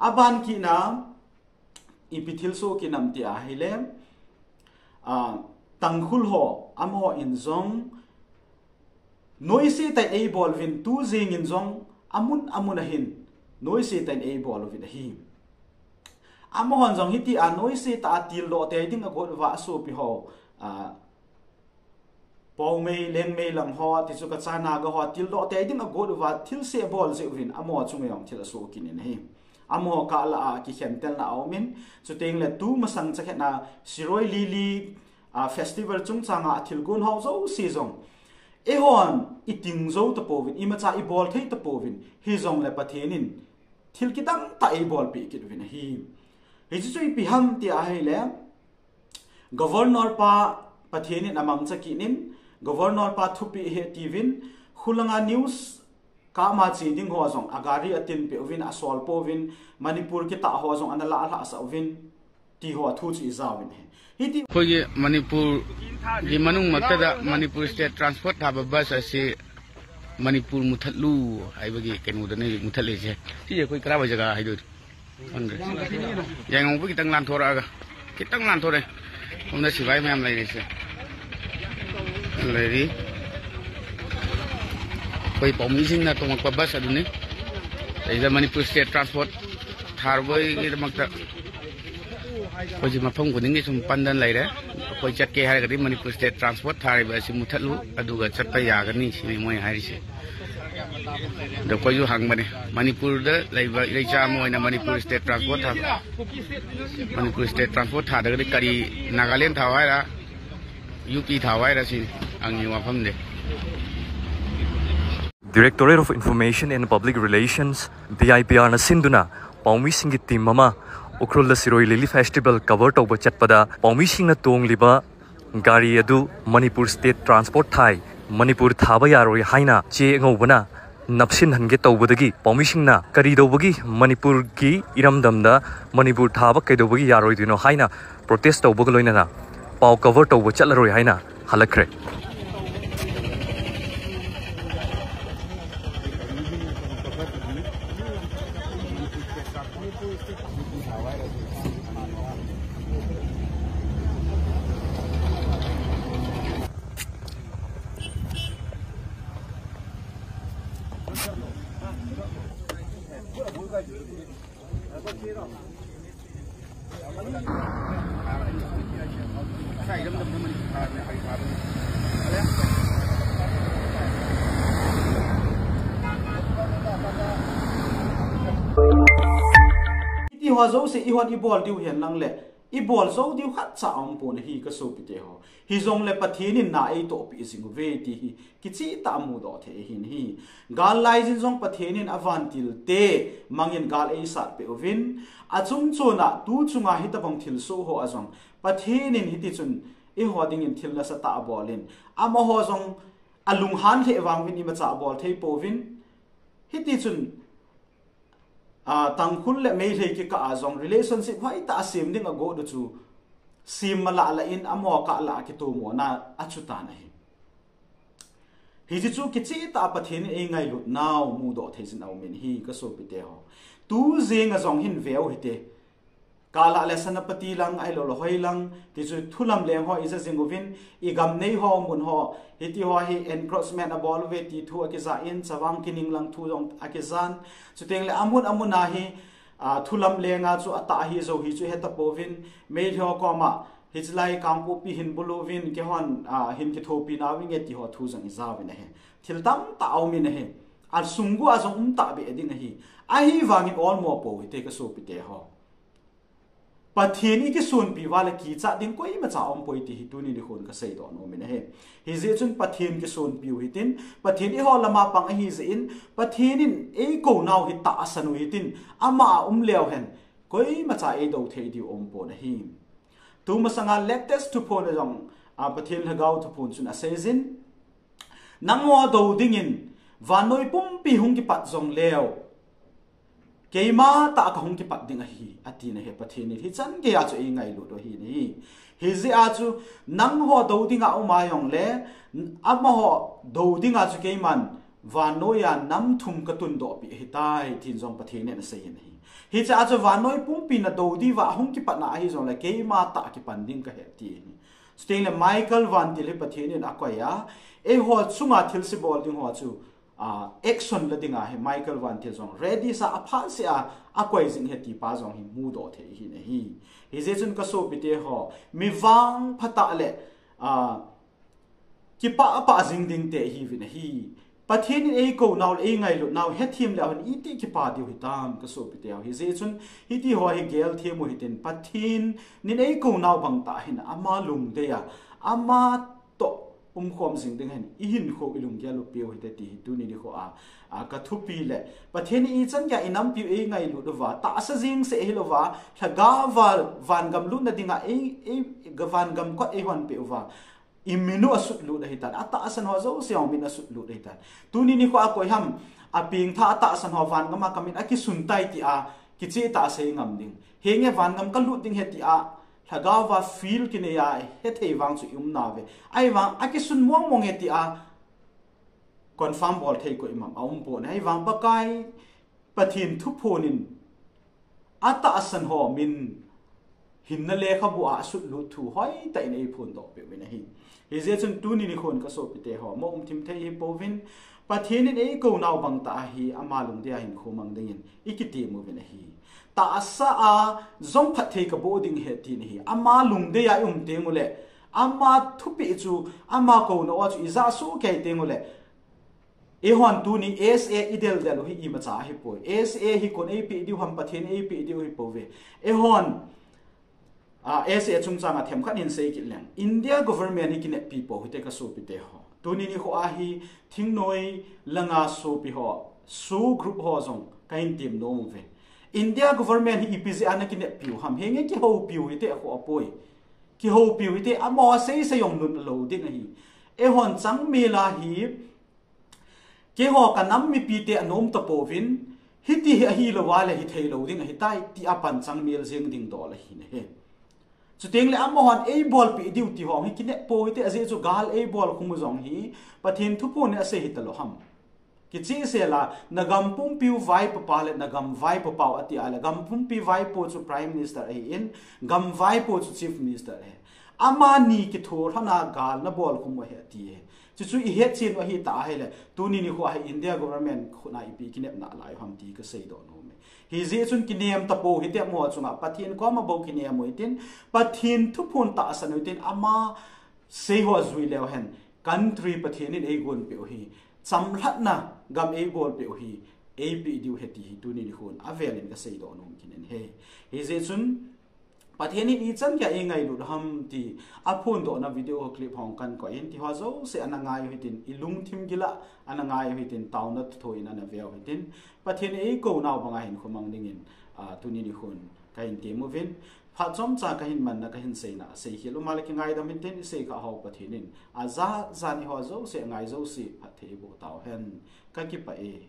Aban kit na, ipi thilsoh kit nam ti ahile, a, Tangkhul ho, amaho in jong, noise tah in eibol uvin, tu jing in jong, amun, amun ahin, noise tah in eibol uvin ahi. Amahon jong hiti a noise tah a tildoh tei ding agot uva asopi ho, a, Paomei, Lengmei lang ho, tichu Kacha Naga ho, tildoh tei ding agot uva, thilse abol jeh uvin, amaho chunga jong thil asoh kit in ahi. Amaho kah lah a kikhentelna aumin, chuteng le tumasang chakhet na Shirui Lily, a, festival chungchang a thilgon ho jouse jong, eihon iting jou tapouvin, imacha ibol thei tapouvin, hijongle Pathen in thil kidang tah eibolpeh kit uvin ahi. Hichu chu ipi ham ti ahile, Governor pa Pathen in amangcha kit in, Governor pa thupeh ahi tiuvin, khulanga news kama che ding ho jong agari atin peh uvin, asol pouvin, Manipur kitah ho jong ana lah lhah sah uvin, ti ho thu chu ijah uvin ahi. Hiti ꯑꯩꯈꯣꯏꯒꯤ ꯃꯅꯤꯄꯨꯔꯒꯤ ꯃꯅꯨꯡꯃꯛꯇꯗ Manipur state transport ꯊꯥꯕ ꯕꯁ ꯑꯁꯤ ꯃꯅꯤꯄꯨꯔ ꯃꯨꯊꯠꯂꯨ ꯍꯥꯏꯕꯒꯤ ꯀꯩꯅꯣꯗꯅꯤ ꯃꯨꯊꯠꯂꯤꯁꯦ꯫ ꯁꯤꯁꯦ ꯑꯩꯈꯣꯏ ꯀꯔꯥꯏꯋꯥꯏ ꯖꯒꯥ ꯍꯥꯏꯗꯣꯏꯅꯣ? ꯈꯪꯗ꯭ꯔꯦ꯫ ꯌꯥꯏꯉꯪꯄꯣꯛꯄꯤ ꯈꯤꯇꯪ ꯂꯥꯟꯊꯣꯔꯛꯑꯒ, ꯈꯤꯇꯪ ꯂꯥꯟꯊꯣꯔꯛꯑꯦ꯫ ꯁꯣꯝꯗ ꯁꯤꯐꯥꯏ ꯃꯌꯥꯝ ꯂꯩꯔꯤꯁꯦ꯫ ꯂꯩꯔꯤ꯫ ꯑꯩꯈꯣꯏ ꯄꯥꯎꯃꯤꯁꯤꯡꯅ ꯇꯣꯡꯉꯛꯄ ꯕꯁ ꯑꯗꯨꯅꯤ꯫ ꯁꯤꯗ ꯃꯅꯤꯄꯨꯔ ꯁ꯭ꯇꯦꯠ ꯇ꯭ꯔꯥꯟꯁꯄꯣꯔꯠ ꯊꯥꯔꯨꯕꯒꯤꯗꯃꯛꯇ ꯑꯩꯈꯣꯏꯁꯦ ꯃꯐꯝ ꯈꯨꯗꯤꯡꯒꯤ ꯁꯨꯝ ꯄꯟꯗꯅ ꯂꯩꯔꯦ꯫ ꯑꯩꯈꯣꯏ ꯆꯠꯀꯦ ꯍꯥꯏꯔꯒꯗꯤ ꯃꯅꯤꯄꯨꯔ ꯁ꯭ꯇꯦꯠ ꯇ꯭ꯔꯥꯟꯁꯄꯣꯔꯠ ꯊꯥꯔꯤꯕ ꯑꯁꯤ ꯃꯨꯊꯠꯂꯨ, ꯑꯗꯨꯒ ꯆꯠꯄ ꯌꯥꯒꯅꯤ ꯁꯤꯅꯤ ꯃꯣꯏ ꯍꯥꯏꯔꯤꯁꯦ꯫ ꯑꯗꯣ ꯑꯩꯈꯣꯏꯁꯨ ꯍꯪꯕꯅꯦ, ꯃꯅꯤꯄꯨꯔꯗ ꯂꯩꯕ ꯏꯔꯩꯆꯥ ꯑꯃ ꯑꯣꯏꯅ ꯃꯅꯤꯄꯨꯔ ꯁ꯭ꯇꯦꯠ ꯇ꯭ꯔꯥꯟꯁꯄꯣꯔꯠ ꯊꯥ-, ꯃꯅꯤꯄꯨꯔ ꯁ꯭ꯇꯦꯠ ꯇ꯭ꯔꯥꯟꯁꯄꯣꯔꯠ ꯊꯥꯗ꯭ꯔꯒꯗꯤ ꯀꯔꯤ, ꯅꯥꯒꯥꯂꯦꯟ ꯊꯥꯎ ꯍꯥꯏꯔ, ꯌꯨ ꯄꯤ ꯊꯥꯎ ꯍꯥꯏꯔ ꯁꯤꯅꯤ ꯍꯪꯉꯤ ꯋꯥꯐꯝꯗꯤ꯫ Directorate of Information and Public Relations, D I P R ꯅ ꯁꯤꯟꯗꯨꯅ ꯄꯥꯎꯃꯤꯁꯤꯡꯒꯤ ꯇꯤꯝ ꯑꯃ ꯎꯈ꯭ꯔꯨꯜꯗ ꯁꯤꯔꯣꯏ ꯂꯤꯂꯤ ꯐꯦꯁꯇꯤꯚꯦꯜ ꯀꯚꯔ ꯇꯧꯕ ꯆꯠꯄꯗ ꯄꯥꯎꯃꯤꯁꯤꯡꯅ ꯇꯣꯡꯂꯤꯕ ꯒꯥꯔꯤ ꯑꯗꯨ ꯃꯅꯤꯄꯨꯔ ꯁ꯭ꯇꯦꯠ ꯇ꯭ꯔꯥꯟꯁꯄꯣꯔꯠ ꯊꯥꯏ, ꯃꯅꯤꯄꯨꯔ ꯊꯥꯕ ꯌꯥꯔꯣꯏ ꯍꯥꯏꯅ ꯆꯦ ꯑꯉꯧꯕꯅ ꯅꯞꯁꯤꯟꯍꯟꯒꯦ ꯇꯧꯕꯗꯒꯤ ꯄꯥꯎꯃꯤꯁꯤꯡꯅ ꯀꯔꯤ ꯇꯧꯕꯒꯤ ꯃꯅꯤꯄꯨꯔꯒꯤ ꯏꯔꯝꯗꯝꯗ ꯃꯅꯤꯄꯨꯔ ꯊꯥꯕ ꯀꯩꯗꯧꯕꯒꯤ ꯌꯥꯔꯣꯏꯗꯣꯏꯅꯣ ꯍꯥꯏꯅ ꯄ꯭ꯔꯣꯇꯦꯁ ꯇꯧꯕꯒ ꯂꯣꯏꯅꯅ ꯄꯥꯎ ꯀꯚꯔ ꯇꯧꯕ ꯆꯠꯂꯔꯣꯏ ꯍꯥꯏꯅ ꯍꯜꯂꯛꯈ꯭ꯔꯦ꯫ Hiti ho jouse eihon ibol diu hen lang le, ibol jou diu khatcha aumpon ahi kasopite ho. Hijongle Pathen in na eitohpeh jing uve ti hi kichehtah a mudoh thei ahin ahi. Gal laijin jong Pathen in avantil te mangin gal eisatpeh uvin, achungchon a tu chunga hitobang thilsoh ho a jong Pathen in hitichun eiho dingin thil nasatah abolin, amaho jong alunghan lheh vang uvin imacha abol thei pouvin, hitichun Tangkhul le Meitei kikah a jong relationship hoitah a sem ding agot u chu sem malah lah in amaho kah lah a kitomona achutan ahi. Hiche chu kichehtah a Pathen in eingailut nau mudoh thei jin aumin ahi kasopite ho. Tu jeng a jong hin veu hite. Kala le Senapati lang, ahilou le hoilang, tichu thulam leng ho ija jing uvin, igam nei ho mun ho, hiti ho hi encroachment abol uve ti thu akija in, Chavang Kining lang thu jong akijan. Chuteng le amun amun a hi, thulam lenga chu atah ahi jou hi chu hetapouvin, Meitei ho koma, hichelai Kangpokpi hin bulu uvin, keihon hin kithopi nauvinge ti ho thu jong ijauvin ahi. Thil tamtah aumin ahi. Asung uva jong umtah beh ding ahi. Ahivangin olmo pou hite kasopite ho. Pathen ikisonpi uva le kichat ding koimacha aumpoi ti hi tuni nikhon kaseidoh nomin ahi. Hijeh chun Pathen kisonpiu hitin, Pathen eiho lama pang ahijeh in, Pathen in eikou nau hi tahsan u hitin, ama a um leu hen, koimacha eidou thei diu aumpon ahi. Tumasanga latest thuphon a jong, Pathen Lhagao thuphon chun aseijin, nangho dou dingin vannoi pumpi hung kipat jongleu, keima tah kahung kipat ding ahi, atin ahi. Pathen in hichan geiya chu eingailut u ahi nahi. Hijeh a chu nangho dou dinga uma jongle, amaho dou dinga chu keiman vannoiya nam thum katundohpeh ahitai, tin jong Pathen in aseiyin ahi. Hichea chu vannoi pumpi nadou diuva ahung kipatna ahijongle keima tah kipan ding kahi, ati ahi. Chuteng le Michael vantil hi Pathen in akoiya, eiho chunga thilse bol ding ho chu action la dinga hi Michael vantil jong ready sa aphatsea akoi jing ahi ti pa jong hi mudoh thei ahi nahi. Hijeh chun kasopite ho, mi vangphatah le kipah pah jing dingte ihiuvin ahi. Pathen in eikou nau le eingailut nau hethem leu hen iti kipa diu hitam kasopite ho. Hijeh chun hiti ho hi gelthem u hitin, Pathen in eikou nau bangtah hin ama lungdei a, ama toh umkhom jing ding hen ihinkho ilunggel u peu hite ti hi tuni nikhoa kathupi le, Pathen in ichan geiya inampiu eingailut uva, tahsa jeng seh hilouva, lhagao a vangam lutna dinga vangam kot eihonpeh uva, imin u asutlut ahitan, atahsan ho jouse jong min asutlut ahitan. Tuni nikhoa koiham apengtha atahsan ho vangam a kamin akisun tai tia kichehtah a sei ngam ding. Henge vangam kalut ding ahi tia lhagao a feel kineiya hethei vang chu ium nauve. Ahivang akisun mong mong ahi tia confirm bol thei koimam aumpon, ahivang Pakai Pathen thuphon in atahsan ho min hinna lekhabu a asutlut thu hoitah in eiphondoh peh uvin ahi. Hijeh chun tuni nikhon kasopite ho, mo umthim thei hipouvin, Pathen in eikou nau bang tah hi ama lungdei a hinkho mang dingin ikitem uvin ahi. Tahsa a jong phatthei kaboh ding ahi tin ahi. Ama lungdei a i um teng uleh, ama thupeh chu, ama kouna a chu i jah soh kei teng uleh, eihon tuni S A i deldel u hi imacha ahipoi. S A hi koiin eipeh diu ham, Pathen in eipeh diu hi pouve. Eihon, ah, S A chungchang a themkhat hin sei kit leng, India government hi kineppi pou hite ka sopite ho. Tuni nikho a hi thingnoi langa sopi ho, SoO group ho jong kahin tem nom uve. India government hi ipi jeh a ana kineppiu ham, henge kihoupiu hite akhoh apoi. Kihoupiu hite, amaho asei sei jong nun alou ding ahi. Eihon changmel a hi, keiho kanam mipite anom tapouvin, hiti hi ahilou a leh hithei lou ding ahitai, tia pan changmel jeng ding dol ahi nahi. Chuteng leh amahon eibolpeh diu ti ho hi kinep pou hite, ajeh chu gal eibolkhum u jong hi Pathen thuphon in asei hitalou ham. Kichehsel a, na gam pumpiu vaipopa leh na gam vaipopau ati a leh, gam pumpi vaipo chu Prime Minister ahin, gam vaipo chu Chief Minister ahi. Amani kithulhon a gal nabolkhum u ahi ati ahi. Chuchu ihetchen u ahitah ahileh, tuni nikho a hi India government khut a ipi kinepna lai u ham ti kaseidoh nom e. Hijeh chun kinem tapou hite, amaho chunga Pathen koma bou kinem u hitin, Pathen thuphon tahsan u hitin, ama sei ho jui leu hen, country Pathen in eigonpeh u hi, chamlhatna gam eibolpeh u hi, eipeh diu ahi ti hi tuni nikhon avel in kaseidoh nom kit in ahi. Hijeh chun Pathen in ichan geiya eingailut ham ti aphondohna video clip hung kahin koi in, tiho jouse ana ngai u hitin, ilungthim gil a ana ngai u hitin, taona thotho in ana ve u hitin, Pathen in eikou nau banga hinkho mang dingin, ah, tuni nikhon kahin tem uvin, phat chomcha kahin manna, kahin seina, seikhel um a leh kingaidam hitin, isei khah ho Pathen in ajat jan eiho jouse, angai jouse phatthei eiboh tauhen. Kakipah e.